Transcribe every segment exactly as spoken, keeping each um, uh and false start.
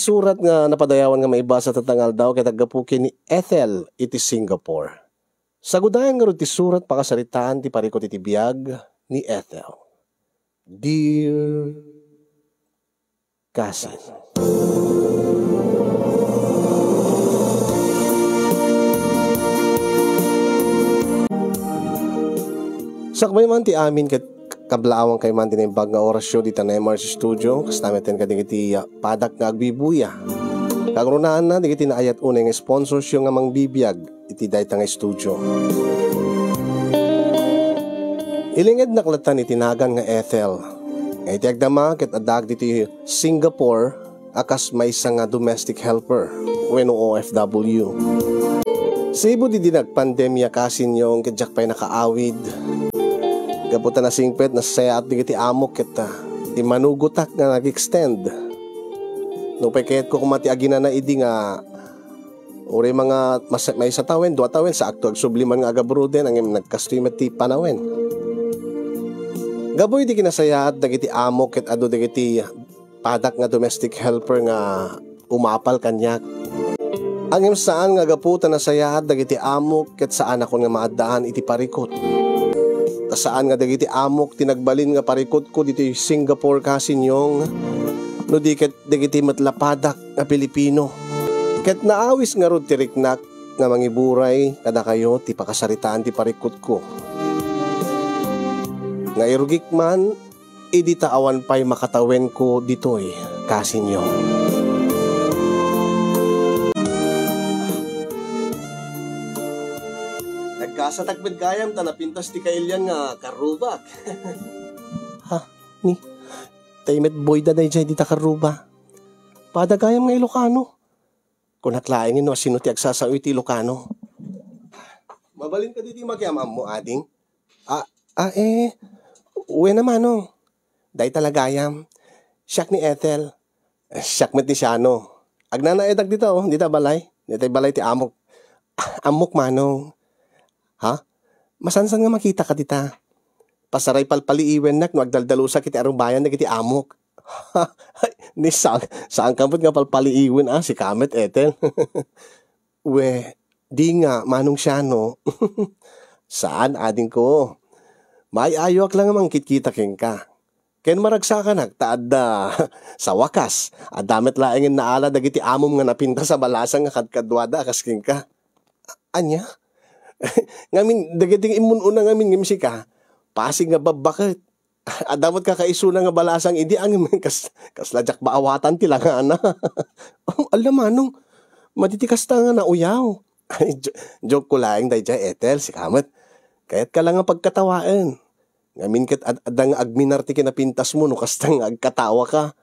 Surat nga napadayawan nga maibasa ta nga aldaw ket aggapu ken ni Ethel iti Singapore. Sagudayan ngarud ti surat pakasaritaan ti parikut iti biag ni Ethel. Dear Cousin. Sakbay man ti amin ket kablaawan kay man ti naimbag nga orasyo dita nga M R C Studio, kasta met ken kadagiti, ah, padak nga agbibuya. Kagrunaanna dagiti naayat unay nga sponsorsyo nga mangbibiag iti dayta nga studio. Ilingednak latta iti nagan nga Ethel. Nga iti agdama ket addaak ditoy Singapore a kas maysa nga domestic helper wenno O F W. Sibud idi nagpandemia kasinyo ket diak pay nakaawid. Gapu ta nasingpet, nasayaat dagiti amok ket, ah, immanugotak nga nag-extend. Nupay kayatko koma ti aginana idi nga uray mga mas-, maysa tawen, dua tawen, saakto agsubli man nga agabroden, ngem nagkastoy met ti panawen. Gapu iti kinasayaat dagiti amok ket adu dagiti padak nga domestic helper nga umapal kaniak. Ngem saan nga gapu ta nasayaat dagiti amok ket saanakon nga maaddaan iti parikut. Ta saan nga dagiti amok ti nagbalin nga parikutko ditoy Singapore kasinyong, no di ket dagiti met la padak nga Pilipino. Ket naawis ngarud ti riknak nga mangiburay kadakayo ti pakasaritaan ti parikutko. Nga irugik man, idi ta awan pay makatawenko ditoy, kasinyo. Nagkasatak met gayam ta napintas ti kailian nga karrubak. Ha? Ni? Tay met boyda daydiay dita karruba. Pada gayam nga Ilocano. Kunak laeng no asino ti agsasao iti Ilocano. Mabalin kadi ti makiam-ammo, ading? Ah, ah, eh, wen a manong. Dayta la gayam. Siak ni Ethel. Eh, siak met ni Siano. Agnanaedak dita, oh, dita balay. Dita balay ti amok. Ah, ammok manong. Ha? Masansan nga makitaka dita. Pasaray palpaliiwennak no agdaldalusak iti arubayan dagiti amok. Ni saan, saan ka met nga palpaliiwen, ah, sika met, Ethel. We, di nga, Manong Siano. Saan, adingko. Maay-ayoak la nga mangkitkita kenka. Ken maragsakanak ta adda, sa wakas, adda met laengen naala dagiti amom nga napintas a balasang nga kadkaduada a kas kenka. Ania? Ngamin, dagiti immun-una ngamin ngem sika, pasig nga babbaket. Adda met kakaisuna nga balasang idi ngem kas, kasla diak maawatan ti langana. Alla manong, madi ti kasta nga nauyaw. Ay, jo-, joke ko laeng daydiay, Ethel, sika met. Kayatka la nga pagkatawaen. Ngamin ket ad-, adda nga agminar ti kinapintasmo no kasta nga agkatawaka.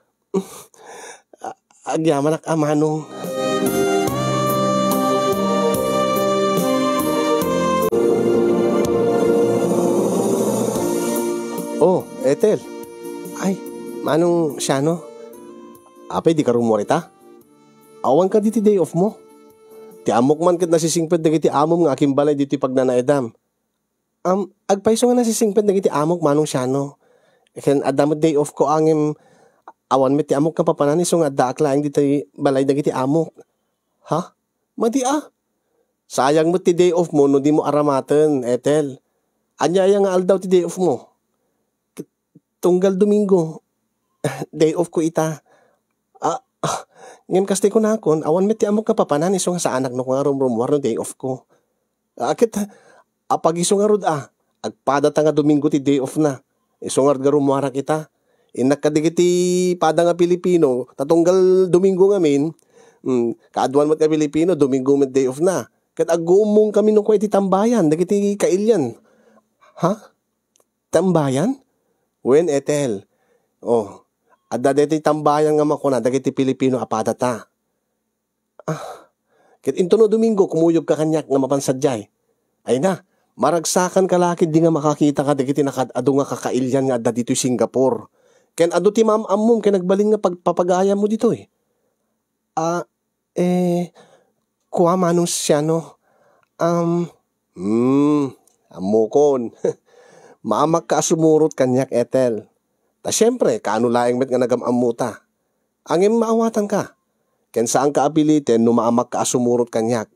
A-, agyamanak a manong. Oh, Ethel. Ay, Manong Siano. Apay, dika rummuar ita? Awan kadi ti day off mo? Ti ammok man ket nasisingpet dagiti amom nga akimbalay ditoy pagnanaedam. Am, agpayso nga nasisingpet dagiti amok, Manong Siano. Ken adda met day off ko, ngem awan met ti ammok nga papanan isu nga addaak laeng ditoy balay dagiti amok. Ha? Madi a? Sayang met ti day off mo no dimo aramaten, Ethel. Ania aya nga aldaw ti day off mo? Tunggal Domingo, day off ko ita. Ah, ah, ngem kasta kunakon, awan met ti ammok nga papanan isu nga saanak no nga rumrummuar no day off ko. Ah, ket, apag-isu ngarud a, agpadata nga Domingo ti day off na. Isu ngarud nga rummuarak ita. Innak kadagiti pada nga Pilipino, ta tunggal Domingo ngamin, mm, kaaduan met nga Pilipino, Domingo met day off na. Ket agguummong kami no kua iti tambayan, dagiti kailian. Ha? Tambayan? Wen, Ethel. Oh, adda daytoy tambayan nga makuna dagiti Pilipino a padata. Ah, ket intono Domingo, kumuyogka kaniak nga mapan sadiay. Ay na, maragsakanka la ketdi nga makakitaka dagiti nakaad-adu nga kakailian nga adda ditoy Singapore. Ken adu ti maam-ammom ken agbalin nga pagpapagayammo ditoy. Ah, eh, kua, Manong Siano, am, hmm, ammokon. Maamakka a sumurot kaniak, Ethel. Ta siempre, kaano laeng met nga nagam-ammota. Ngem maawatanka. Ken saanka a piliten no maamakka a sumurot kaniak.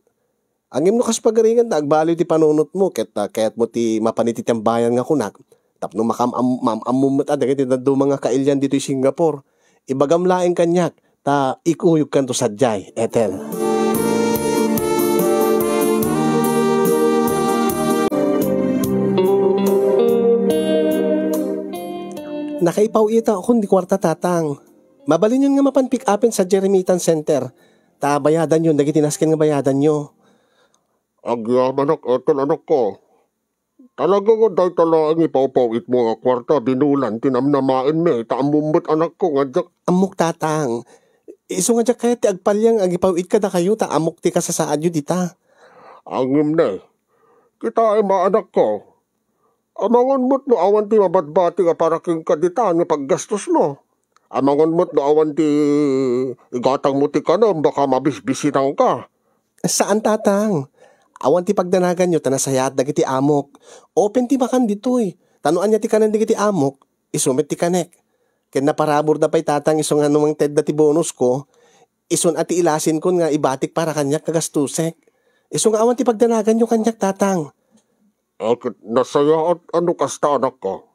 Ngem no kas pagaringan ta agbaliw ti panunotmo ket, ah, kayatmo ti mapan iti tambayan nga kunak, tapno makam-, am-, maam-ammom met a dagiti dadduma nga kailian ditoy Singapore, ibagam laeng kaniak, ta ikuyogkanto sadiay, Ethel. Nakaipaw-itakon ti kuarta, Tatang. Mabalinyon nga mapan pick-upen sadiay remittance center, ta bayadanyon dagiti nasken nga bayadanyo. Agyamanak, Ethel, anakko. Talaga nga dayta laeng ipawpaw-itmo nga kuarta binulan ti namnamaenmi, ta ammom met, anakko, nga diak. Ammok, Tatang. Isu nga diak kayat ti agpaliang agipaw-it kadakayo, ta ammok ti kasasaadyo dita. Ngem ne, kitaem a, anakko. Amangan met no awan ti mabatbati nga para kenka dita nga paggastosmo. Amangan met no awan ti igatangmo ti kanem, baka mabisbisinangka. Saan, Tatang. Awan ti pagdanaganyo ta nasayaat dagiti amok. Open ti makan ditoy. Ta no ania ti kanen dagiti amok, isu met ti kanek. Ken naparaburda pay, Tatang, isu nga no mangtedda ti bonusko, isun a ti ilasin kon nga ibatik para kaniak nga gastusek. Isu nga awan ti pagdanaganyo kaniak, Tatang. A, ket nasayaat a no kasta, anakko.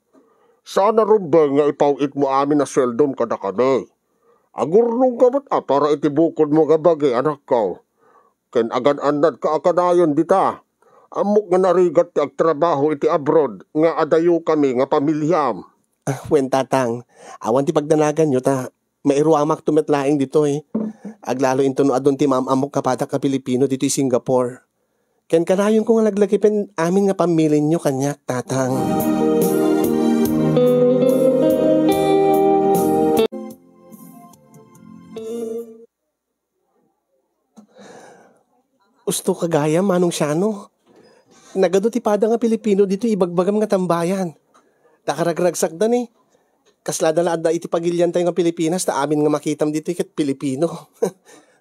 Saan a rumbeng nga ipaw-itmo amin a sueldom kadakami. Agurnongka met a para iti bukodmo nga bagi, anakko. Ken agan-annadka a kanayon dita. Ammok nga narigat ti agtrabaho iti abroad nga adayokami nga pamiliam. Ah, wen, Tatang, awan ti pagdanaganyo ta mairuamakto met laeng ditoy. Aglalo inton no adun ti maam-ammok a padak a Pilipino ditoy Singapore. Ken kanayonko nga naglagipen amin nga pammilinyo kaniak, Tatang. Usto ka gayam, Manong Siano. Nagadu ti pada nga Pilipino ditoy ibagbagam nga tambayan. Nakaragragsakda ni. Kaslada la adda iti pagiliantayo nga Pilipinas ta amin nga makitam ditoy ket Pilipino.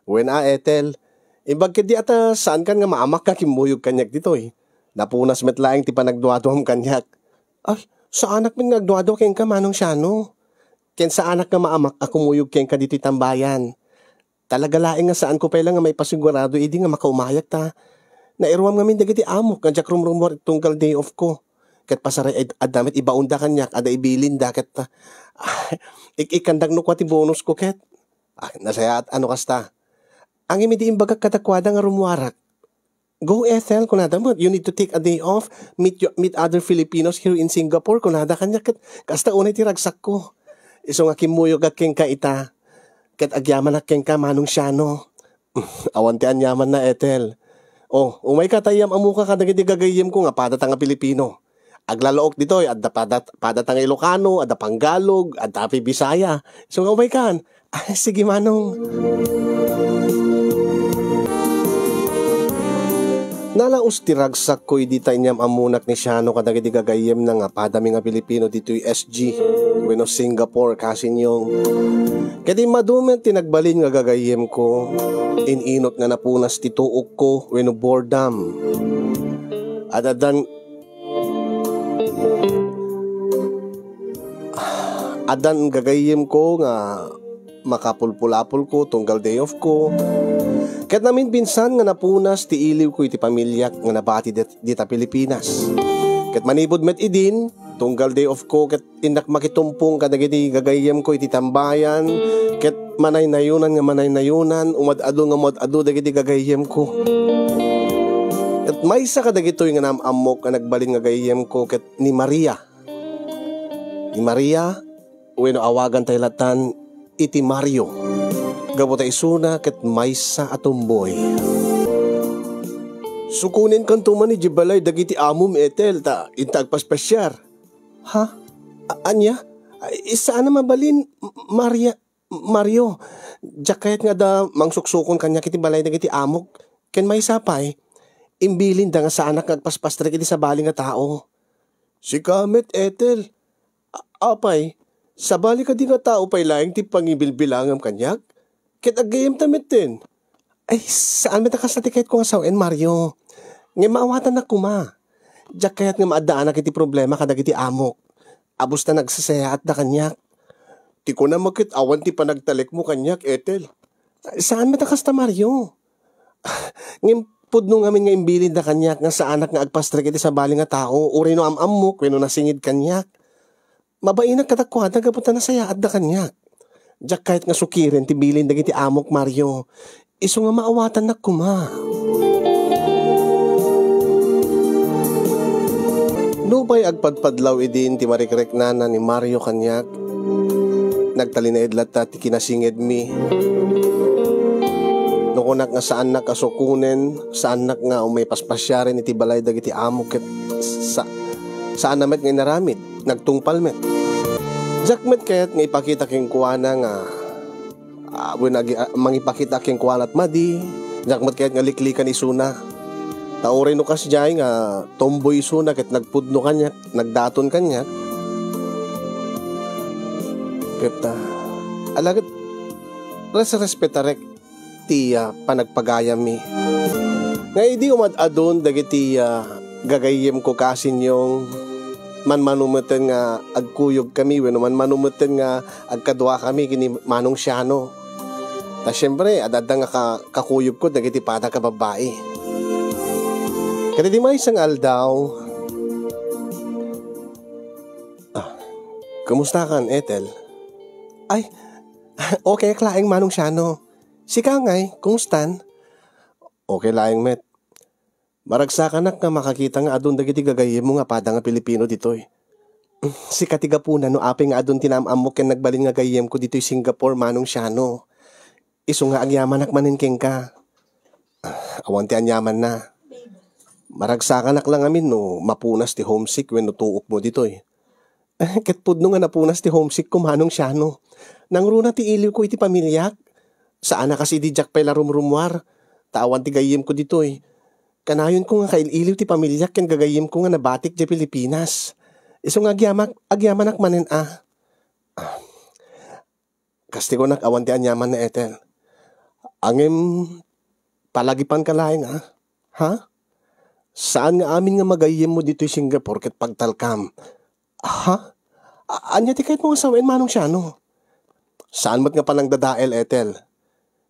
Wen a, Ethel. Imbag ketdi a ta saankan nga maamak nga kimmuyog kaniak ditoy. Napunas met laeng ti panagduaduam kaniak. Ay, saanak met nga agduadua kenka, Manong Siano. Ken saanak nga maamak a kumuyog kenka ditoy tambayan. Talaga laeng nga saanko pay la nga maipasigurado idi nga makaumayak ta nairuam ngamin dagiti amok nga diak rumrumuar iti tunggal day off ko. Ket pasaray ad-, adda met ibaonda kaniak, adda ibilinda ket, ah, ik-ikkandak no kua ti bonus ko ket. Ah, nasayaat a no kasta. Ngem idi imbagak kadakuada nga rumuarak, "Go, Ethel," kunada met, "you need to take a day off, meet your, meet other Filipinos here in Singapore," kunada kaniak ket kasta unay ti ragsakko. Isu nga kimmuyogak kenka ita, ket agyamanak kenka, Manong Siano. Awan ti aniamanna, Ethel. O, umayka ta iyam-ammoka kadagiti gagayyemko nga padata nga Pilipino. Aglalaok ditoy, adda pada, padata nga Ilocano, adda Panggalog, adda pay Bisaya. Isu nga umaykan. Ay, sige, Manong. Nalaus ti ragsakko idi ta inyam-ammonak ni Siano kadagiti gagayyemna nga padami nga Pilipino ditoy S G wenno Singapore, kasinyong. Ket immadu met ti nagbalin nga gagayyemko, in-inot nga napunas ti tuokko wenno boredom. Addan, addan gagayyemko nga makapulpulapolko tunggal day off ko. Ket naminpinsan nga napunas ti iliwko iti pamiliak nga nabati det-, dita Pilipinas. Ket manipud met idin, tunggal day off ko, ket innak makitumpong kadagiti gagayyemko iti tambayan, ket manaynayonan nga manaynayonan, umad-adu nga umad-adu dagiti gagayyemko. Ket maysa kadagitoy nga naam-ammok a nagbalin nga gayyemko ket ni Maria. Ni Maria, wenno awagantay latan iti Mario. Gapu ta isuna ket maysa a tomboy. Sukonenkanto man idiay balay dagiti amom, Ethel, ta inta agpaspasiar. Ha? A-, ania? Ay, saan a mabalin, M-, Maria, Mario. Diak kayat nga adda mangsuksukon kaniak iti balay dagiti amok. Ken maysa pay, imbilinda nga saanak nga agpaspastrek iti sabali nga tao. Sika met, Ethel. A-, apay, sabali kadi nga tao pay laeng ti pangibilbilangam kaniak? Ket aggayyemta metten. Ay, saan met a kasta ti kayatko nga sawen, Mario. Ngem maawatannak koma. Diak kayat nga maaddaanak iti problema kadagiti amok. Abus ta nagsasayaatda kaniak. Ti kunam a ket awan ti panagtalekmo kaniak, Ethel. Saan met a kasta, Mario. Ngem pudno ngamin nga imbilinda kaniak nga saanak nga agpastrek iti sabali nga tao, uray no am-ammok wenno nasinged kaniak. Mabainak kadakuada gapu ta nasayaatda kaniak. Diak kayat nga sukiren ti bilin dagiti amok, Mario. Isu nga maawatannak koma. Nupay agpadpadlaw idin ti marikreknana ni Mario kaniak, nagtalinaed latta ti kinasingedmi. No kunak nga saannak a sukonen, saannak nga umay paspasiaren iti balay dagiti amok ket sa-, saanna met nga inaramid, nagtungpal met. Diak met kayat nga ipakita kenkuana nga, ah, wen agi-, ah, mangipakita kenkuana ti madi, diak met kayat nga liklikan isuna. Ta uray no kasdiay nga tomboy isuna ket nagpudno kaniak, nagdaton kaniak. Ket, ah, ala ket resrespetarek ti, ah, panagpagayammi. Nga idi umad-adun dagiti, ah, gagayyemko, Kasinyong, manmano meten nga agkuyogkami wenno manmano meten nga agkaduakami ken ni Manong Siano. Ta siempre, ad-adda nga ka-, kakuyogko dagiti padak a babbai. Ket iti maysa nga aldaw, ah, kumustakan, Ethel? Ay, okay ak laeng, Manong Siano. Sika ngay, kumustan? Okay laeng met. Maragsakanak nga makakita nga adun dagiti gagayyemmo nga pada nga Pilipino ditoy. Sika ti gapuna no apay nga adun ti naam-ammok ken nagbalin nga gayyemko ditoy Singapore, Manong Siano. Isu nga agyamanak manen kenka. Ah, awan ti anyamanna. Maragsakanak la ngamin no mapunas ti homesick wenno tuokmo ditoy. Ket pudno nga napunas ti homesick ko, Manong Siano. Nangruna ti iliwko iti pamiliak. Saan a kas idi diak pay la rumrumuar, ta awan ti gayyemko ditoy. Kanayonko nga kail-iliw ti pamiliak ken gagayyemko nga nabatik idiay Pilipinas. Isu nga agyamak-, agyamanak manen a. Kas ti kunak, awan ti anyamanna, Ethel. Ngem palagipanka laeng, a? Ha? Saan nga amin nga magayyemmo ditoy Singapore ket pagtalkam. Ha? A-, ania ti kayatmo nga sawen, Manong Siano? Saan met nga panangdadael, Ethel.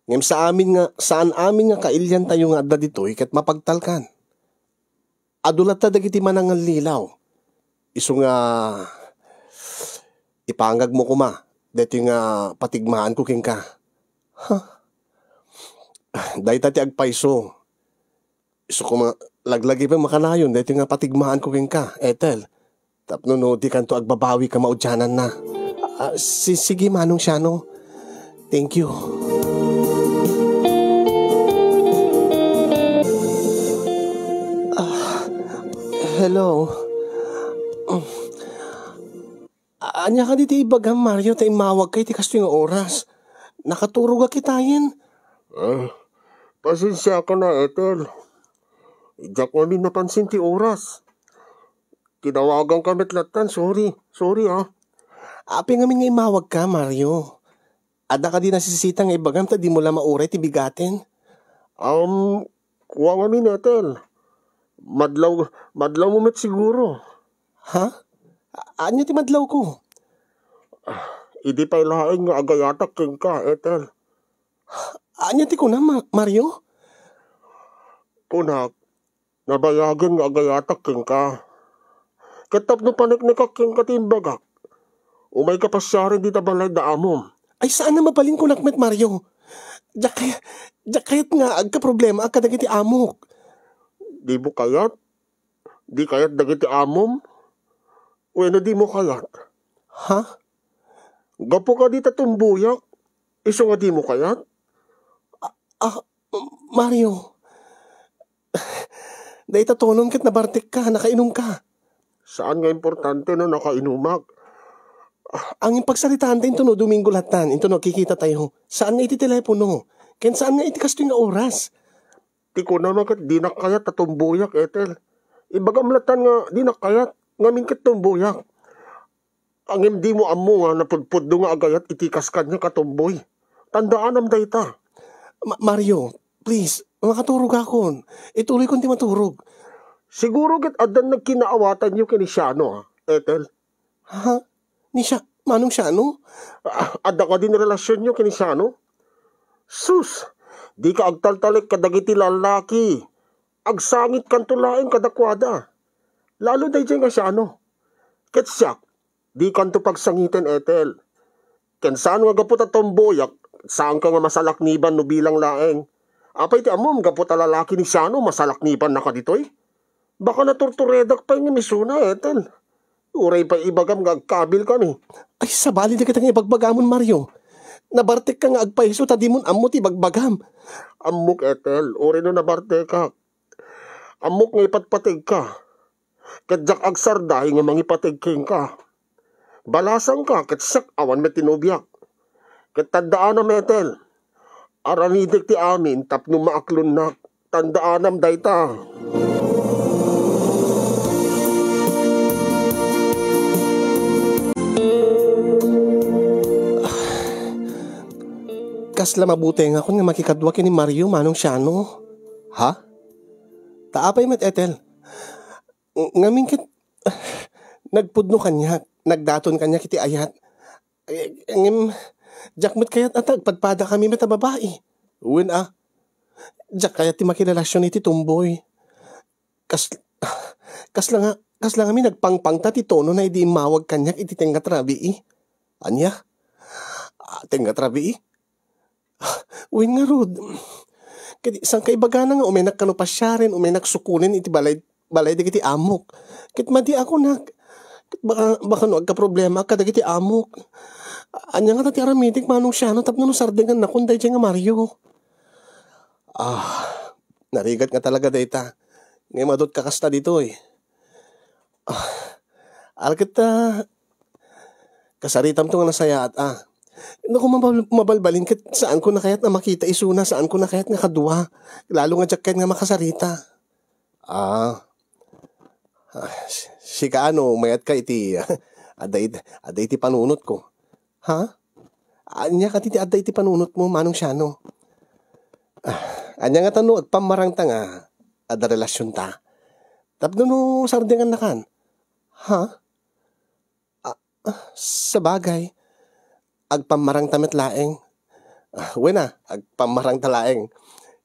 Ngem sa amin nga, saan amin nga kailiantayo nga adda ditoy ket mapagtalkan. Adu latta dagiti manangallilaw. Isu nga ipangagmo koma daytoy nga patigmaanko kenka. Ha? Dayta ti agpayso. Isu koma, laglagipen makanayon daytoy nga patigmaanko kenka, Ethel. Tapno no dikanto agbabawi ka maudiananna. Ah, si-, sige, Manong Siano. Thank you. Ah, hello. Ania kadi ti ibagam, Mario, ta immawagka iti kastoy nga oras? Nakaturogak itayen. Ah, pasensiaka na, Ethel. Diak ngamin napansin ti oras. Tinawaganka met lattan, sorry. Sorry, ah. Apay ngamin nga immawagka, Mario? Adda kadi nasisita nga ibagam ta dimo la mauray ti bigaten? Um, kua ngamin, Ethel. Madlaw, madlawmo met siguro. Ha? A-, ania ti madlawko? Ah, idi pay laeng nga agayatak kenka, Ethel. Ania ti kunam, Ma-, Mario? Kunak, nabayagen nga agayatak kenka. Ket tapno paneknekak kenka ti imbagak, umayka pasiaren dita balay da amom. Ay, saan a mabalin, kunak met, Mario. Diak kay-, diak kayat nga agkaproblemaak kadagiti amok. Dimo kayat? Di kayat dagiti amom? Wenno dimo kayat? Ha? Gapu kadi ta tumboyak, isu nga dimo kayat? Ah, Mario, dayta tonom ket nabartekka, nakainumka. Saan nga importante no nakainumak. Angin pagsaritaan ta intono Domingo lattan, intono kikita tayo. Saan nga iti telepono. Ken saan nga iti kastoy nga oras. Ti kunam a ket dinak kayat ta tumboyak, Ethel. Ibagam lattan nga dinak kayat, ngamin ket tumboyak. Ngem dimo ammo nga napudpudno nga agayat iti kas kaniak a tumboy. Tandaanam dayta. Ma-, Mario, please, makaturogakon. Ituloykon ti maturog. Siguro ket addan nagkinaawatanyo ken ni Siano, a, Ethel. Ha? Ni Sia-, Manong Siano? Ah, adda kadi ni relasionyo ken ni Siano? Sus, dika agtaltalek kadagiti lallaki. Agsangitkanto laeng kadakuada. Lalo daydiay nga siano. Ket siak, dikanto pagsangiten, Ethel. Ken saan nga gapu ta tomboyak, saanka nga masalakniban no bilang laeng. Apay ti ammom, gapu ta lalaki ni siano, masalaknibannaka ditoy? Baka naturturedak pay nga misuna, Ethel. Uray pay ibagam nga agkabilkami. Ay, sabali dagita nga ibagbagamon, Mario. Nabartekka nga agpaiso ta dimon ammo ti ibagbagam. Ammok, Ethel, uray no nabartekak. Ammok nga ipatpategka. Ket diak agsarday nga mangipateg kenka. Balasangka ket siak awan met ti nobiak. Ket tandaanam, Ethel, aramidek ti amin tapno maaklonnak. Tandaanam dayta. Kasla mabutengakon nga makikadua ken ni Mario, Manong Siano. Ha? Ta apay met, Ethel? Ng-, ngamin ket, nagpudno kaniak, nagdaton kaniak iti ayat. Eh, ngem, diak met kayat a ta agpadpadakami met a babai. Wen a, diak kayat ti makirelasion iti tomboy. Kas-, kasla nga, kasla ngamin nagpangpangta ti tonona idi immawag kaniak iti tengnga ti rabii. Ania? Ah, tengnga ti rabii? Wen ngarud. Ket saan ka ibagana nga umaynak kano pasiaren, umaynak sukonen iti balay, balay dagiti amok. Ket madi a kunak. Ket baka, baka no agkaproblemaak kadagiti amok. Ania ngata ti aramidek, Manong Siano, tapno no sardengannakon daydiay nga Mario? Ah, narigat nga talaga dayta. Ngem adut ka kasta ditoy. Ah, alket ta kasaritamto nga nasayaat a. Naku, mabal-, mabalbalin ket saanko na kayat a makita isuna, saanko na kayat nga kadua. Lalo nga diak kayat nga makasarita. Ah. Ah, si-, sika ano, mayat ka iti, adda it-, adda iti panunot ko. Ha? Ania kadi ti adda iti panunot mo, Manong Siano? Ah, ania ngata no agpammarangta nga adda relasionta? Tapno no sardengannakan? Ha? Ah, ah, sabagay, agpammarangta met laeng. Ah, wen a, agpammarangta laeng.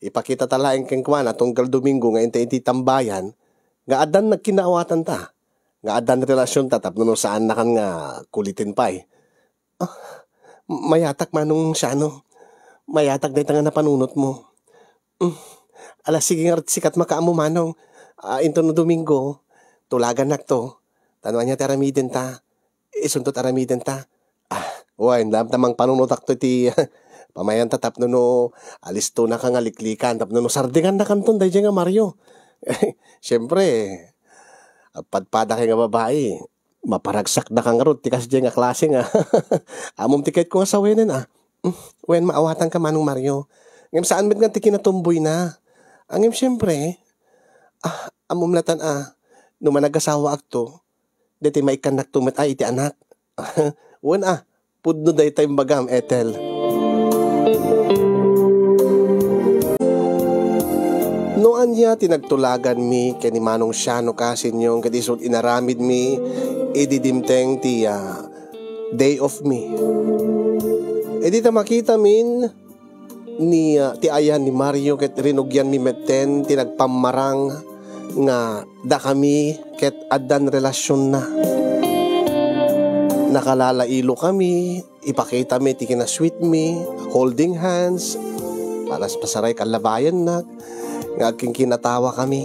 Ipakitata laeng kenkuana tunggal Domingo nga intay iti tambayan nga addan nagkinaawatanta, nga addan relasionta tapno no saannakan nga kuliten pay. Ah, mayatak, Manong Siano. Mayatak dayta nga napanunotmo. Mm. Ala, sige ngarud, sikat makaammo, Manong. Ah, inton no Domingo, tulagannakto. Ta no ania ti aramidenta, isunto ti aramidenta. Ah, wen, laeng ta mangpanunotakto iti pamayanta tapno no alistonaka nga liklikan, tapno no sardengannakanton daydiay nga Mario. Siempre, agpadpadakay nga babai. Maparagsakdaka ngarud ti kasdiay nga klase nga ammom ti kayatko nga sawenen a. Mm, wen, maawatanka, Manong Mario. Ngem saan met ngarud ti kinatumboyna. A, ngem siempre, ah, ammom latan a, no managasawaakto, daytoy maikkannakto met a iti anak. Wen a, pudno dayta imbagam, Ethel. No ania ti nagtulaganmi ken ni Manong Siano Kasinyong ket isu ti inaramidmi idi dimteng ti, ah, day off mi. Idi ta makitamin ni, ah, ti ayan ni Mario ket rinugianmi metten ti nagpammarang nga dakami ket addan relasionna. Nakalalailokami, ipakitami ti kinasweetmi, holding hands, para sa pasaray kallabayannak, nga agkinkinatawakami.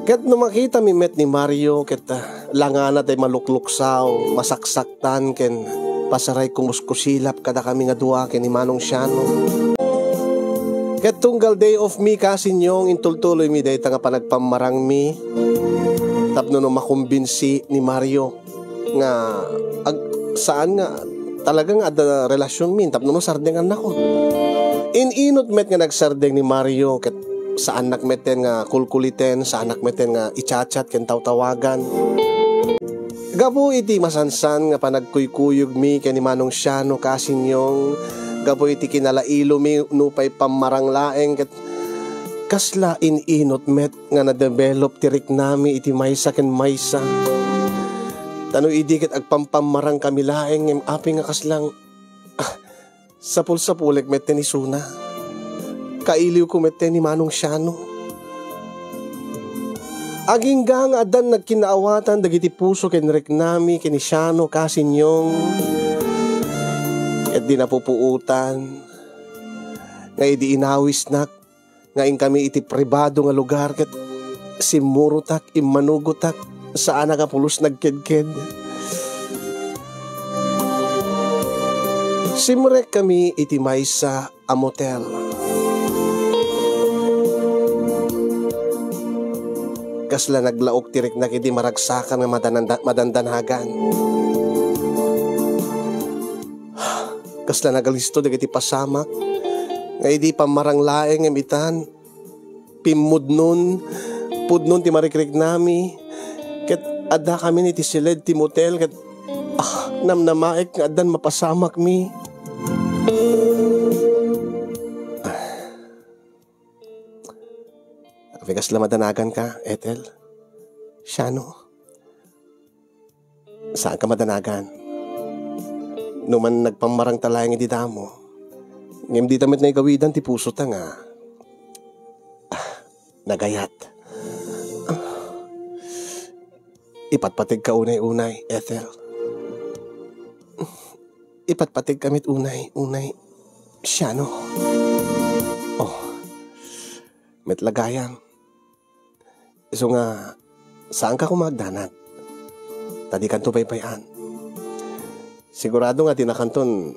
Ket no makitami met ni Mario, ket, ah, langana tay malukluksaw, masaksaktan, ken pasaray kumuskusilap kadakami nga dua ken ni Manong Siano. Ket tunggal day off mi, Kasinyong, intultuloymi dayta nga panagpammarangmi tapno no makumbinsi ni Mario nga ag-, saan nga talaga nga adda relasionmi tapno no sardengannakon. In-inut met nga nagsardeng ni Mario ket saannak metten nga kulkuliten, saannak metten nga i-chat-chat ken tawtawagan. Gapu iti masansan nga panagkuykuyogmi ken ni Manong Siano Kasinyong, gapu iti kinalailomi nupay pammarang laeng ket kasla in-inut met nga na-develop ti riknami iti maysa ken maysa. Ta no idi ket agpampammarangkami laeng, ngem apay nga kaslang, ah, sapulsapulek met ten isuna. Kailiwko met ten ni Manong Siano. Agingga nga addan nagkinnaawatan dagiti puso ken riknami ken ni Siano, Kasinyong, ket di napupuotan nga idi inawisnak nga inkami iti pribado nga lugar ket simmurotak, immanugotak, saanak a pulos nagkedked. Simrekkami iti maysa a motel. Kasla naglaok ti riknak idi maragsakan nga madananda-, madandanagan. Kasla nagalisto dagiti pasamak nga idi pammarang laeng ngem itan, pimmudnon, pudnon ti marikriknami, ket addakamin iti siled ti motel, ket, ah, namnamaek nga addan mapasamakmi. Apay kasla madanaganka, Ethel? Siano? Saanka madanagan. No man nagpammarangta laeng idi damo, ngem dita met naigawidan ti pusota nga, ah, nagayat. Ah, ipatpategka unay-unay, Ethel. Ipatpategka met unay-unay, Siano. Oh, met la gayam. Isu nga, saanka koma agdanag. Ta dikanto baybay-an. Sigurado nga dinakanton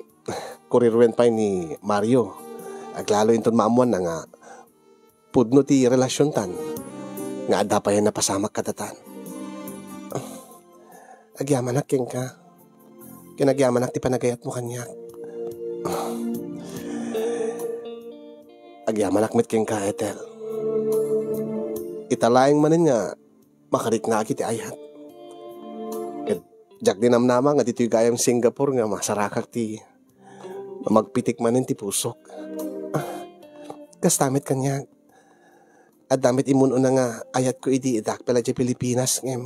kuriruen pay ni Mario. Aglalo inton maammuanna nga pudno ti relasiontan nga adda pay napasamak kadatan. Agyamanak kenka. Ken agyamanak ti panagayatmo kaniak. Agyamanak met kenka, Ethel. Ita laeng manen nga makariknaak iti ayat. Ket diak dinamnama nga ditoy gayam Singapore nga masarakak ti mamagpitik manen ti pusok. Kasta met kaniak. Adda met immun-una nga ayatko idi dakpel idiay Pilipinas, ngem,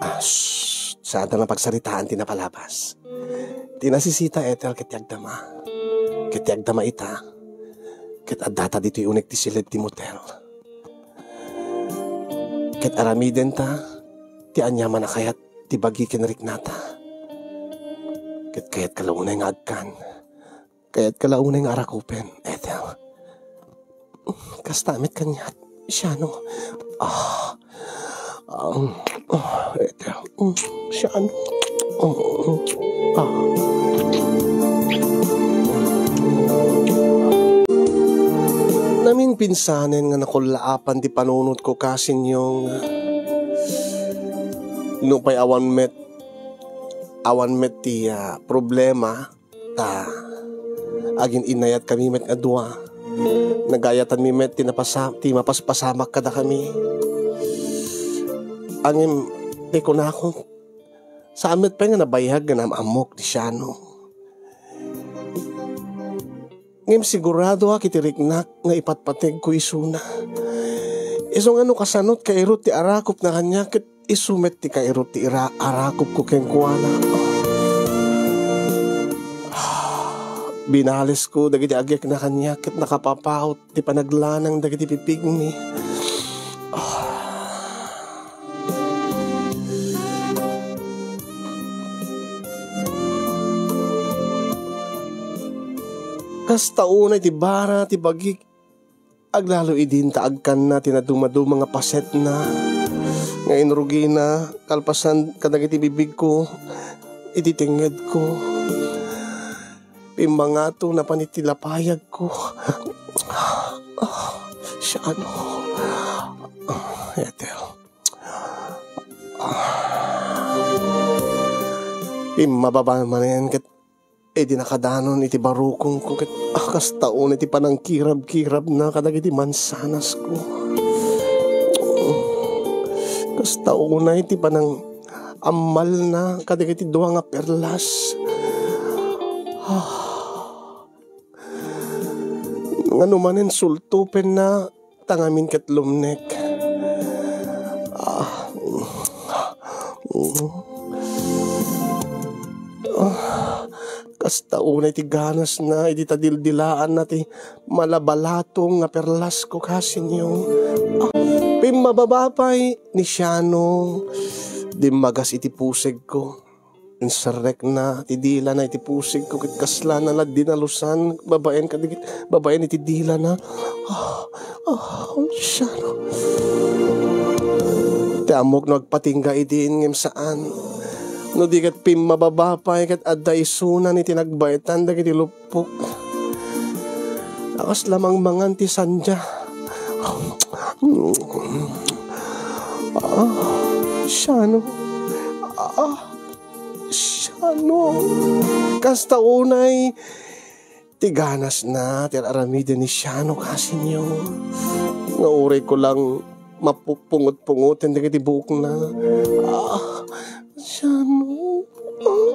ah, shh, saan ta nga pagsaritaan ti napalabas. Ti nasisita, Ethel, ket ti agdama. Ket ti agdama ita, ket addata ditoy uneg ti siled ti motel. Ket aramidenta ti aniaman a kayat ti bagi ken riknata. Ket kayatka la unay nga agkan. Kayatka la unay nga arakupen, Ethel. Kasta met kaniak, Siano. Ah, ah, ah, Ethel. Mm, Siano. Mm, ah. Naminpinsanen nga nakullaapan ti panunotko, Kasinyong. Nupay awan met, awan met ti, ah, problema, ta agin-innayatkami met nga dua. Nagayatanmi met ti napasa-, ti mapaspasamak kadakami. Ngem, ti kunako, saan met pay nga nabayag nga naam-ammok ni Siano. Ngem siguradoak iti riknak nga ipatpategko isuna. Isu nga no kasanot kairut ti arakupna kaniak, ket isu met ti kairut ti ira-, arakupko kenkuana. Binalesko dagiti agekna kaniak ket nakapapaut ti panaglanang dagiti pipigmi. Kasta unay ti bara ti bagik, aglalo idin ta agkanna ti nadumaduma nga pasetna nga inrugina kalpasan kadagiti bibigko iti tengngedko. Pimmangato napan iti lapayagko. Siano? Ethel. Pimmababa manen ket idi nakadanon iti barukongko ket, ah, kasta unay ti panangkirabkirabna kadagiti mansanasko. Kasta unay ti panangammalna kadagiti dua nga perlas. Ah. Ngano manen sultupenna ta ngamin ket lumnek. Ah. Ah, kasta unay ti ganasna idi ta dildilaanna ti malabalatong nga perlasko, kasinyo. Ah, pimmababa pay ni Siano. Dimmagas iti pusigko. Inserrekna ti dilana iti pusigko ket kasla na la dinalusan babaen kadagit-, babaen iti dilana. Ah, ah, Siano. Ti ammok no agpatingga idin ngem saan. No di ket pimmababa pay ket adda isunan iti nagbaetan dagiti luppok. Akas lamang mangan ti sandya. Ah, Siano. Ah, Siano. Kasta unay ti ganasna ti aramiden ni Siano, kasinyo. Nga uray ko lang mapupungot-pungoten dagiti buokna. Ah, Siano. Ah.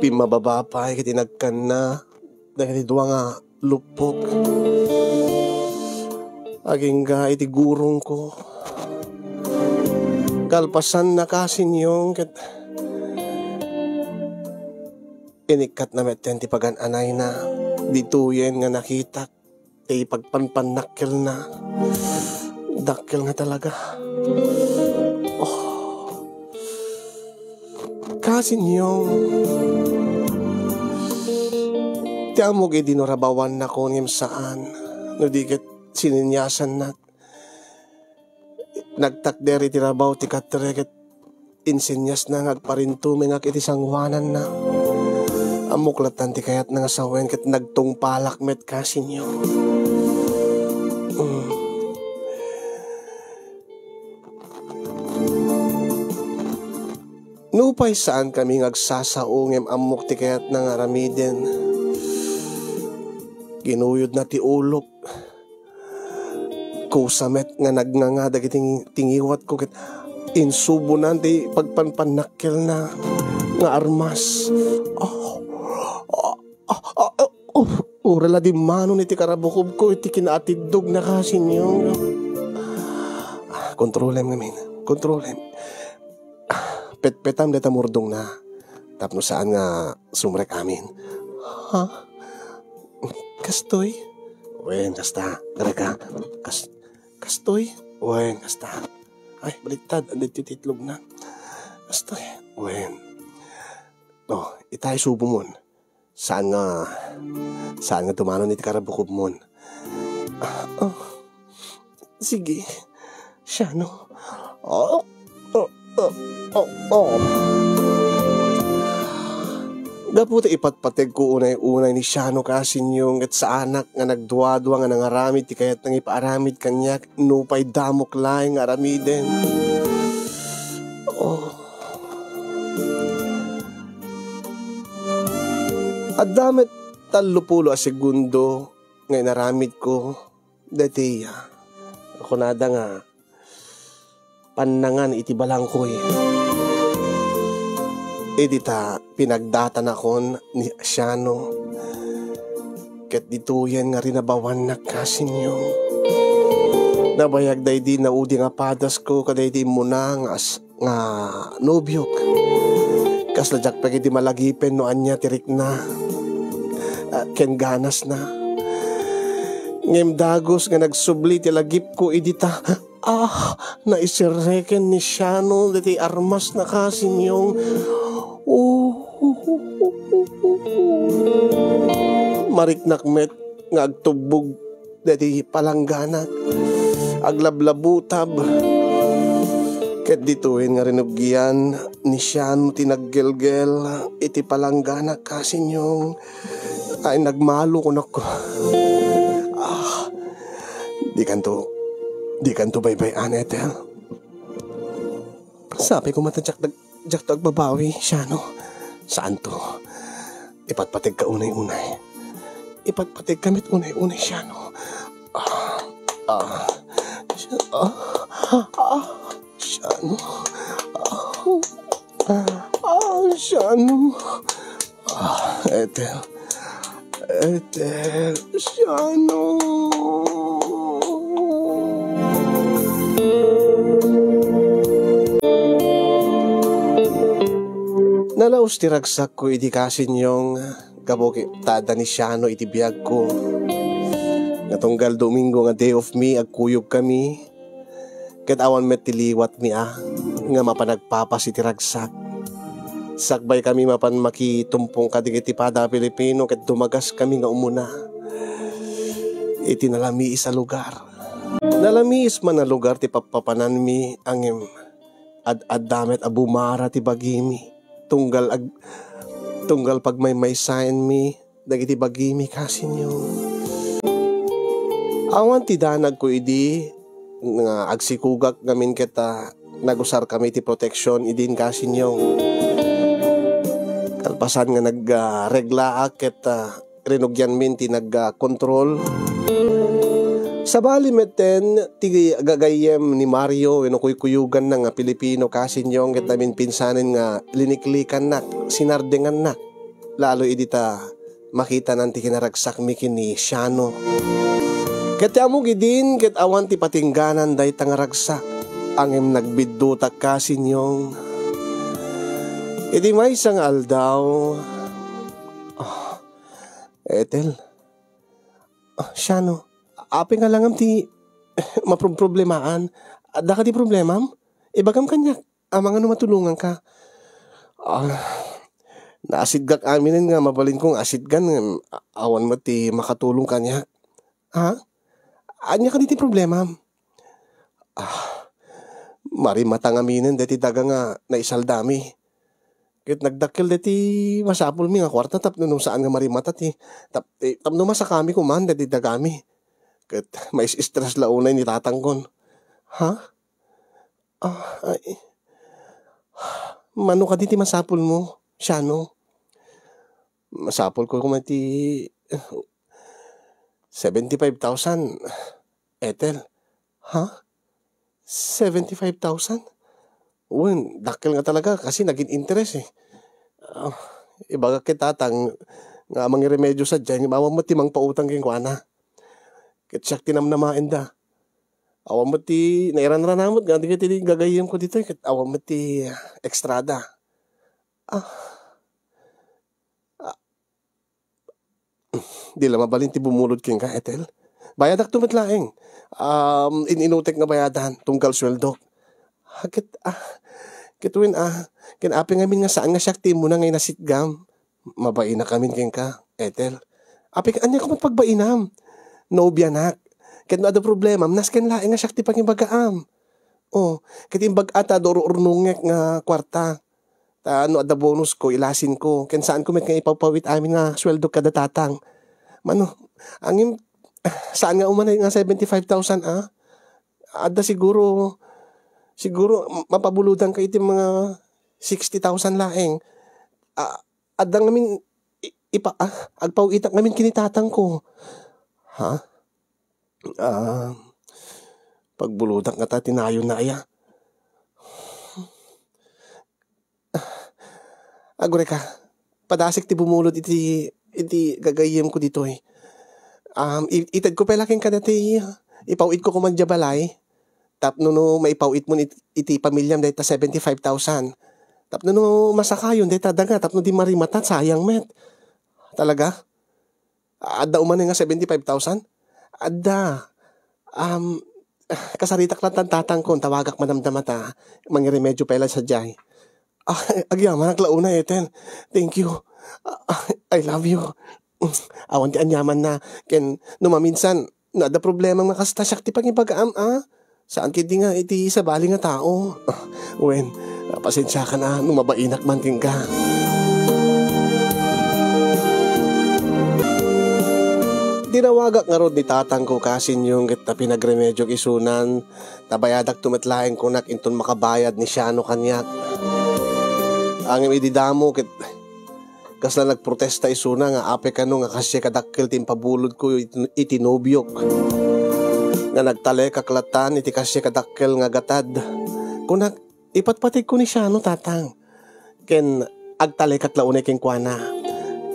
Pimmababa pay ket inagkanna dagiti dua nga luppok. Agingga iti gurongko. Kalpasanna, kasinyo, ket inikkatna metten ti pagan-anayna. Ditoyen nga nakitak ti pagpanpannakkelna. Dakkel nga talaga. Oh. Kasinyo, ti ammok idi no rabawannakon ngem saan, no di ket sininyasannak. Nagtakder iti rabaw ti katre ket insinyasna nga agparintumengak iti sangoananna. Ammok lattan ti kayatna nga sawen ket nagtungpalak met, kasinyo. Mm. Nupay saankami nga agsasao ngem ammok ti kayatna nga aramiden, kinuyodna ti ulok. Kusa met nga nagnganga dagiti tingiwatko ket insubonan ti pagpanpannakkelna nga armas. Oh, oh, oh, oh, oh. Uray la dimmanon iti karabukobko iti kinaatiddogna, kasinyo. Ah, kontrolem ngamin. Kontrolem. Ah, petpetam dayta murdongna tapno saan nga sumrek amin. Ha? Kastoy? Wen, kasta. Kareka. Kas-, kastoy? Wen, kasta. Ay, baliktad. Adda ti itlogna. Kastoy? Wen. Oh, itay subomon. Saan nga, saan nga dumanon iti karabukobmon? Ah, oh. Sige, Siano. Oh, oh, oh, oh, oh. Gapu ta ipatpategko unay-unay ni Siano, kasinyo, ket saanak nga nagduadua nga nangaramid ti kayatna nga ipaaramid kaniak nupay damok laeng nga aramiden. Oh. Adda met tallopulo a segundo nga inaramidko daytoy, ah, kunada nga pannangan iti balangkoy. Idi ta pinagdatanakon ni Siano, ket ditoyen nga rinabawannak, kasinyo. Nabayag daydi naudi nga padasko kadaydi immuna nga as-, nga nobiok. Kasla diak pay ketdi malagipen no ania ti rikna, ah, ken ganasna. Ngem dagus nga nagsubli ti lagipko idi ta, ah, naiserreken ni Siano daytoy armasna, kasinyo. Oh. Mariknak met nga agtubbog daytoy palangganak, aglablabutab. Ket ditoyen nga rinugian ni Siano ti naggelgel iti palangganak, kasinyo. Ay, nagmalo kunakko. Ah, dikanto, dikanto baybay-an, Ethel. Sapay koma ta diak, diakto agbabawi, Siano. Saanto. Ipatpategka unay-unay. Ipatpategka met unay-unay, Siano. Ah, ah, Siano. Ah, ah, Siano. Ah, ah, Siano. Ah, Ethel. Ethel, Siano. Laus ti ragsakko idi, Kasinyong, gapu ket ta adda ni Siano iti biagko. Nga tunggal Domingo nga day off mi, agkuyogkami. Ket awan met ti liwatmi a nga mapan agpapas iti ragsak. Sakbaykami mapan makitumpong kadagiti pada a Pilipino ket dumagaskami nga umuna iti nalamiis a lugar. Nalamiis man a lugar ti pappapananmi, ngem ad-adda met a bumara ti bagimi. Tunggal ag-, tunggal pagmaymaysaenmi dagiti bagimi, Kasinyong. Awan ti danagko idi nga agsikugak ngamin ket, ah, nagusarkami ti proteksyon idin, Kasinyong. Kalpasan nga nag, ah, reglaak ket, ah, rinugianmin ti nagkontrol. Sabali metten ti gagayyem ni Mario wenno kuykuyoganna nga Pilipino, Kasinyong, ket naminpinsanen nga liniklikannak, sinardengannak. Lalo idi ta makitanan ti kinaragsakmi ken ni Siano. Ket ti ammok idin ket awan ti patingganan dayta nga ragsak. Ngem nagbiddutak, Kasinyong. Idi maysa nga aldaw, ah, Ethel. Ah, Siano, apay nga langam ti maproblemaan? Adda kadi problemam? Ibagam kaniak, amangan no matulonganka. Ah, naasitgak aminen nga mabalinko nga asitgan, ngem a-, awan met ti makatulong kaniak. Ha? Ania kadi ti problemam? Ah, marimata ngaminen deti daga nga naisaldami. Ket nagdakkel deti masapulmi nga kuarta tapno no saan nga marimata ti tap-, eh, tapno masakami koman deti dagami. Ket mais-stress la unay ni tatangkon. Ha? Ah, ay. Mano kadi ti masapulmo, Siano? Masapulko koma ti seventy-five thousand, Ethel. Ha? Seventy-five thousand? Wen, dakkel nga talaga kasi nagin interes eh. Ah, ibagak ket tatang nga mangiremedyo sadiay, ngem awan met ti mangpautang kenkuana. Ket siak ti namnamaenda. Awan met ti nairanrana met nga dagiti gagayyemko ditoy, ket awan met ti extrada. Ah. Ah. Di la mabalin ti bumulod kenka, Ethel. Bayadakto met laeng. Um, in-inutek nga bayadan, tunggal sueldok. Ah, ket, ah, ket wen, ah, ken apay ngamin nga saan nga siak ti immuna nga inasitgam. Mabainakamin kenka, Ethel. Apay, aniak met pagbainam? Nobianak. Ket no adda problemam, nasken laeng nga siak ti pangibagaam. Oh, ket imbag-a ta adu-, urnongek nga kuarta. Ta no adda bonusko, ilasinko. Ken saanko met nga ipawpawit amin nga sueldok kada tatang. Mano, ngem, saan nga umanay nga seventy-five thousand, ah? Adda siguro, siguro, mapabulodanka iti mga sixty thousand laeng. Ah, adda ngamin, i-, ipa-, ah, agpawitak ngamin ken ni tatangko. Ha? Ah, pagbulodak ngata ti nayonna aya. Agurayka, padasik ti bumulod iti, iti gagayyemko ditoy. Um, i-, itedko pay la kenka dayta, ipaw-itko koman diay balay. Tapno no maipaw-itmon it-, iti pamiliam dayta seventy-five thousand. Tapno no masakayon dayta daga, tapno di marimata, sayang met. Talaga? Adda umanay nga seventy-five thousand? Adda. Um, kasaritak latta ni tatangko, tawagak madamdama ta mangiremedyo pay la sadiay. Ah, agyamanak la unay, Ethel. Thank you. Ah, I love you. Awan ti aniamanna. Ken no maminsan, no adda problema nga kasta, siak ti pangibagaam, ah. Saan ketdi nga iti sabali nga tao? Ah, wen, pasensiakan a no mabainak man kenka. Dinawagak ngarud ni tatangko, Kasinyong, ket ta pinagremediok isunan, ta bayadakto met laeng kunak inton makabayad ni Siano kaniak. Ngem idi damo ket kasla nagprotesta isuna nga apay kano nga kasdiay kadakkel ti impabulodko iti, iti nobiok. Nga nagtalekak latan iti kasdiay kadakkel nga gatad. Kunak, ipatpategko ni Siano, tatang. Ken agtalekak la unay kenkuana.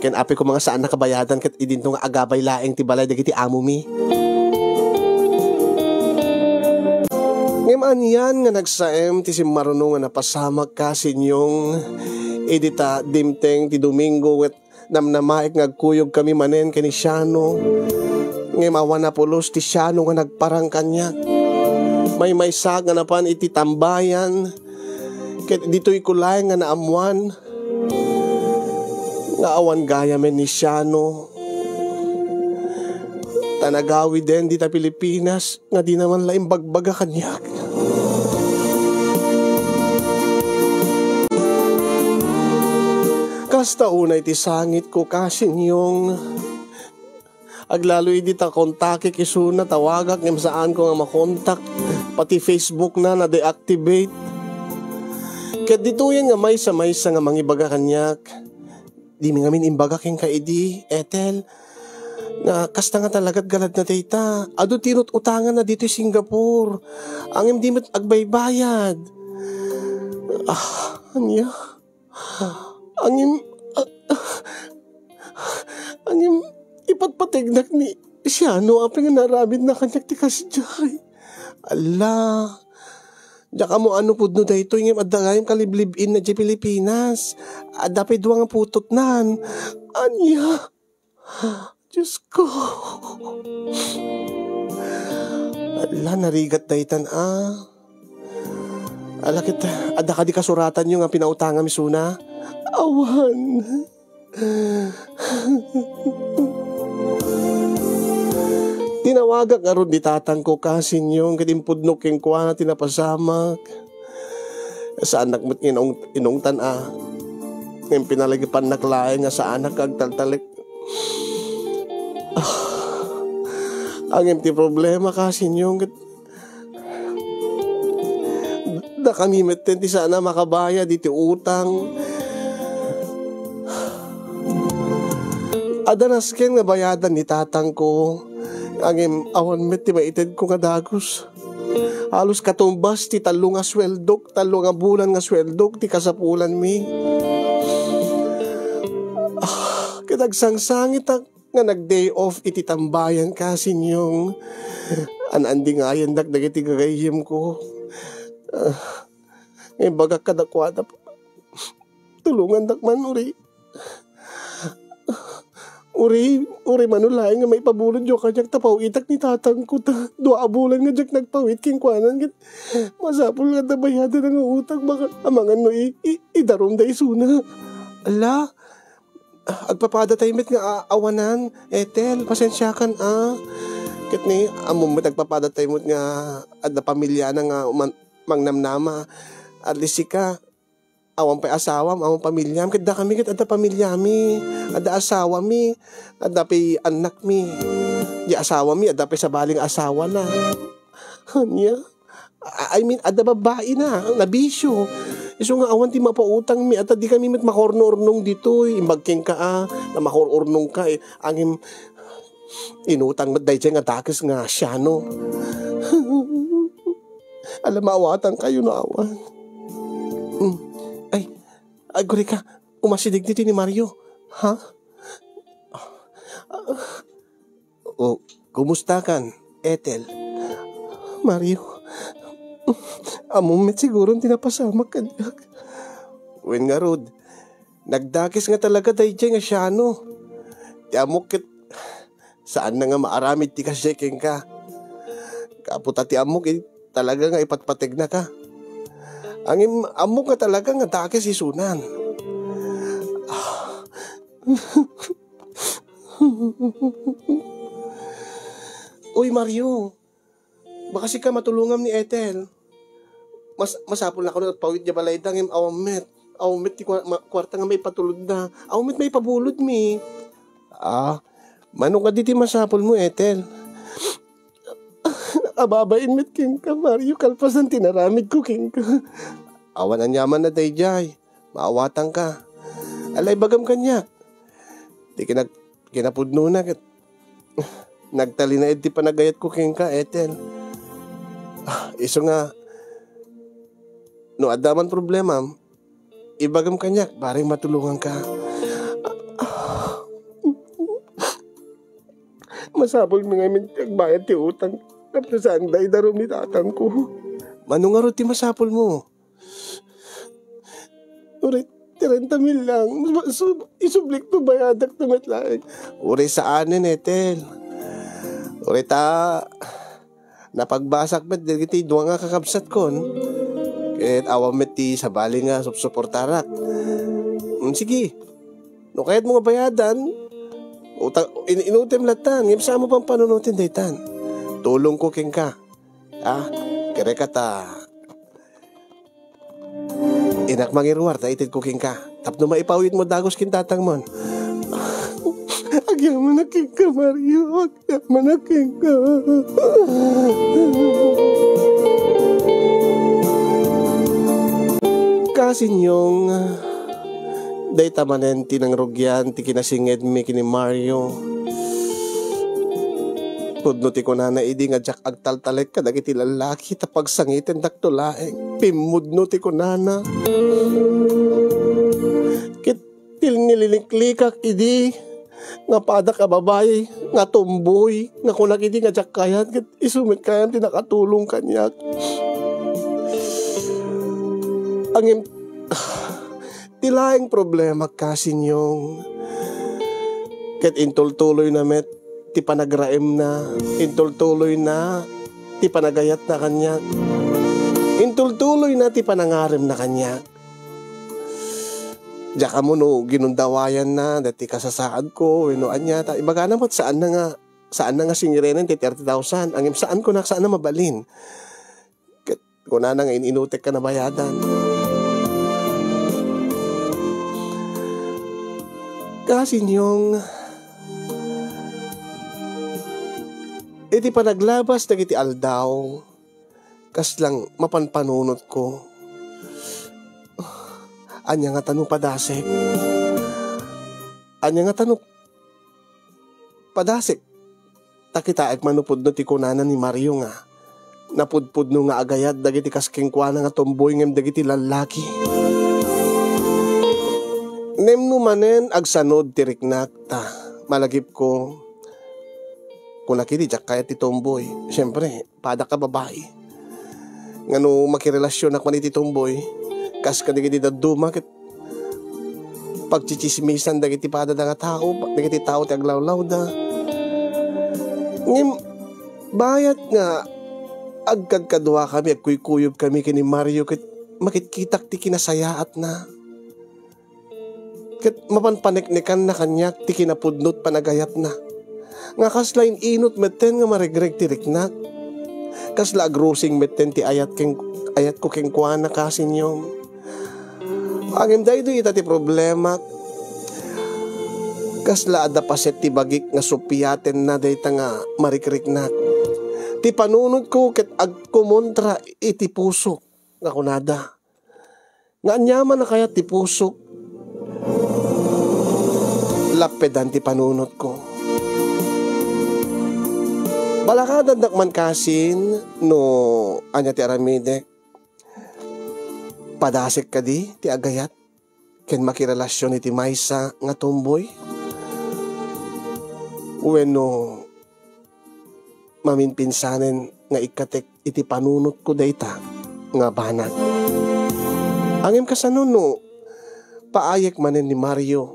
Ken apay koma nga saan a kabayadan ket idinto nga agabay laeng ti balay dagiti amomi. Ngem anian nga nagsaem ti simmaruno nga napasamak, Kasinyong, Idi ta dimteng ti Domingo, ket namnamaek nga agkuyogkami manen ken ni Siano. Ngem awan a pulos ti Siano nga nagparang kaniak. Maymaysaak nga napan iti tambayan, ket ditoyko laeng nga naammoan nga awan gayamen ni Siano. Ta nagawiden dita Pilipinas nga dina man la imbagbaga kaniak. Kasta unay ti sangitko, Kasinyong. Aglalo idi ta kontakek isuna, tawagak ngem saanko nga makontak. Pati Facebook na na-deactivate. Ket ditoyen nga maysa-maysa nga mangibaga kaniak. Dimi ngamin imbaga kenka idi, Ethel, nga kasta nga talagat galadna dayta. Adu ti inut-utanganna ditoy Singapore. Ngem di met agbaybayad. Ah, ania? Ngem, ah, ngem, ipatpategnak ni Siano apay nga naaramidna kaniak ti kasdiay. Alla, diak ammo no pudno daytoy, ngem adda gayam kaliblib-inna idiay Pilipinas. Adda pay dua nga putotnan. Ania? Diosko. Alla, narigat daytan a. Ala ket, adda kadi kasuratanyo nga pinautangam isuna? Awan. Tinawagak ngarud ni tatangko, Kasinyong, ket impudnok kenkuana ti napasamak. Saannak met nga inung-, inungtan a. Ngem pinalagipannak laeng nga saanak nga agtaltalek. Ah, ngem ti problema, Kasinyong, ket dakami metten ti saan a makabayad iti utang. Adda nasken nga bayadan ni tatangko, ngem awan met ti maitedko nga dagus. Halos katumbas ti tallo nga sueldok, tallo nga bulan nga sueldok ti kasapulanmi. Ah, ket agsangsangitak nga nag-day off iti tambayan, Kasinyong. An-andingayandak dagiti gagayyemko. Ah, imbagak kadakuada, tulongandak man, uri. Uri, uri mano laeng nga maipabulodyo kaniak ta pawitak ni tatangko ta dua a bulan nga diak nagpawit kenkuana ket masapul nga adda bayadan nga utang, baka amangan no i-, i-, idarumda isuna. Ala, agpapadatayo met nga a-, awanan, Ethel, pasensiakan a. Ket ni, ammom met agpapadatayo met nga adda pamiliana nga man-, mangnamnama. At least sika, awan pay asawam, awan pamiliam, ket dakami ket adda pamiliami, adda asawami, adda pay annakmi. Di asawami, adda pay sabali nga asawana. Ania? I mean, adda babbaina, nabisio. Isu nga awan ti mapautangmi, ta dikami met makurno-urnong ditoy. Imbag kenka a, na makur-urnongka, eh. Ngem, inutang met daydiay nga dakes nga Siano. Ala, maawatankayo no awan. Mm. Ay, aguray ka, umasideg ditoy ni Mario. Ha? O, kumustakan, Ethel? Mario, ammom met siguro ti napasamak kaniak. Wen ngarud, nagdakes nga talaga daydiay nga Siano. Ti ammok ket saanna nga maaramid ti kasdiay kenka. Gapu ta ti ammok, eh, talaga nga ipatpategnaka. Ngem ammok nga talaga nga dakes isunan. Uy, Mario, baka sika matulongam ni Ethel. Mas-, masapul na kuno agpawit diay balayda ngem awan met. Awan met ti kua-, ma-, kuarta nga maipatulodda. Awan met maipabulodmi. Ah, mano kadi ti masapulmo, Ethel? Nakababain met kenka, Mario, kalpasan ti naramidko kenka. Awan aniaman a daydiay. Maawatanka. Ala, ibagam kaniak. Ti kinag-, kinapudnona ket nagtalinaed ti panagayatko kenka, Ethel. Ah, isu nga, no adda man problemam, ibagam kaniak, bareng matulonganka. Masapulmi ngamin ti agbayad ti utang tapno saanda idarum ni tatangko. Mano ngarud ti masapulmo? Uray, Tirenta mil lang. Su-, isublikto, bayadakto met laeng. Uray saanen, Ethel. Uray ta, napagbasak met dagiti dua nga kakabsatkon. Ket awan met ti sabali nga supsuportarak. Mm, sige. No kayatmo nga bayadan, uta-, in-, inutem latta, ngem saanmo pampanunoten daytan. Tulongko kenka. Ah, kere ka ta. Innak mangiruar ta itedko kenka. Tapno maipawidmo dagus ken tatangmon. Agyamanak kenka, Mario. Agyamanak kenka. Kasinyong, dayta manen ti nangrugian ti kinasingedmi ken ni Mario. Pudno ti kunana idi nga diak agtaltalek kadagiti lallaki ta pagsangitendakto laeng. Pimmudno ti kunana. Ket til-, nililiklikak idi nga padak a babai, nga tomboy, nga kunak idi nga diak kayat, ket isu met gayam ti nakatulong kaniak. Ngem, ti laeng problema, Kasinyong, ket intultuloyna met ti panagraemna, intultuloyna ti panagayatna kaniak, intultuloyna ti panangaremna kaniak. Diak ammo no ginundawayanna daytoy kasasaadko wenno ania, ta ibagana met saanna nga, saanna nga singirenen ti thirty thousand, ngem saanko nak-, saanna mabalin. Ket kunana nga in-inutekka a bayadan. Kasinyong, iti panaglabas dagiti aldaw, kasla mapanpanunotko. Ania ngata no padasek? Ania ngata no padasek? Ta kitaek man no pudno ti kunana ni Mario nga napudpudno nga agayat dagiti kas kenkuana nga tomboy ngem dagiti lallaki. Ngem no manen agsanud ti riknak ta malagipko, kunak idi diak kayat ti tomboy. Siempre, padak a babai. Nga no makirelasionak man iti tomboy, kas kadagiti dadduma ket pagtsitsismisan dagiti padada nga tao, dagiti tao ti aglawlawda. Ngem bayat nga agkadkaduakami, agkuykuyobkami ken ni Mario ket makitkitak ti kinasayaatna. Ket mapan paneknekanna kaniak ti kinapudno ti panagayatna. Nga kasla in-inut metten nga maregreg ti riknak. Kasla agrusing metten ti ayat ken-, ayatko kenkuana, Kasinyong. Ngem daytoy ita ti problemak. Kasla adda paset ti bagik nga supiatenna dayta nga marikriknak. Ti panunotko ket agkumontra iti pusok nga kunada, nga aniaman a kayat ti pusok, lappedan ti panunotko. Balakadannak man kasin no ania ti aramidek. Padasek kadi ti agayat ken makirelasion iti maysa nga tomboy? Wenno maminpinsanen nga ikkatek iti panunotko dayta nga banag. Ngem kasano no paayek manen ni Mario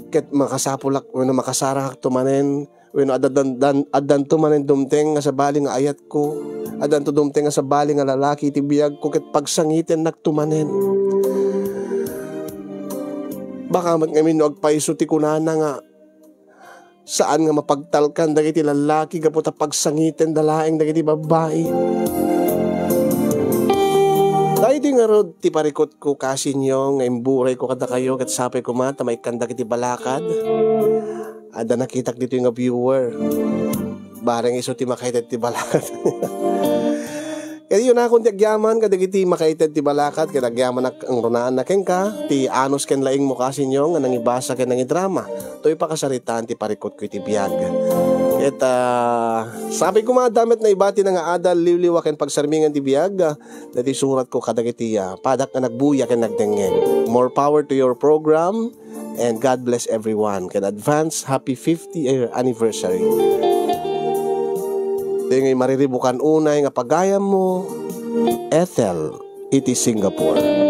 ket makasapulak wenno makasarakto manen wenno addan-, dan-, addanto manen dumteng nga sabali nga ayatko, addanto dumteng nga sabali nga lalaki iti biagko ket pagsangitennakto manen. Baka met ngamin no agpayso ti kunana nga saan nga mapagtalkan dagiti lallaki gapu ta pagsangitenda laeng dagiti babbai. Daytoy ngarud ti parikutko, Kasinyong, nga imburayko kadakayo ket sapay koma ta maikkan dagiti balakad. Adda nakitak ditoy nga viewer. Bareng isu ti makaited ti balakad. Ket yun, nakon ti agyaman kadagiti makaited ti balakad, ket agyamanak a runaanna kenka, ti anus ken laingmo, Kasinyong, nga nangibasa ken nangidrama. Toy pakasaritaan ti parikutko iti biag. Ket, ah, sapay koma adda met naibati nga adal, liwliwa ken pagsarmingan ti biag, ah, daytoy suratko kadagiti, ah, padak nga nagbuya ken nagdengngeg. More power to your program. And God bless everyone. Ken advance happy fiftieth anniversary. Daytoy nga mariribukan unay nga pagayammo, Ethel, iti Singapore.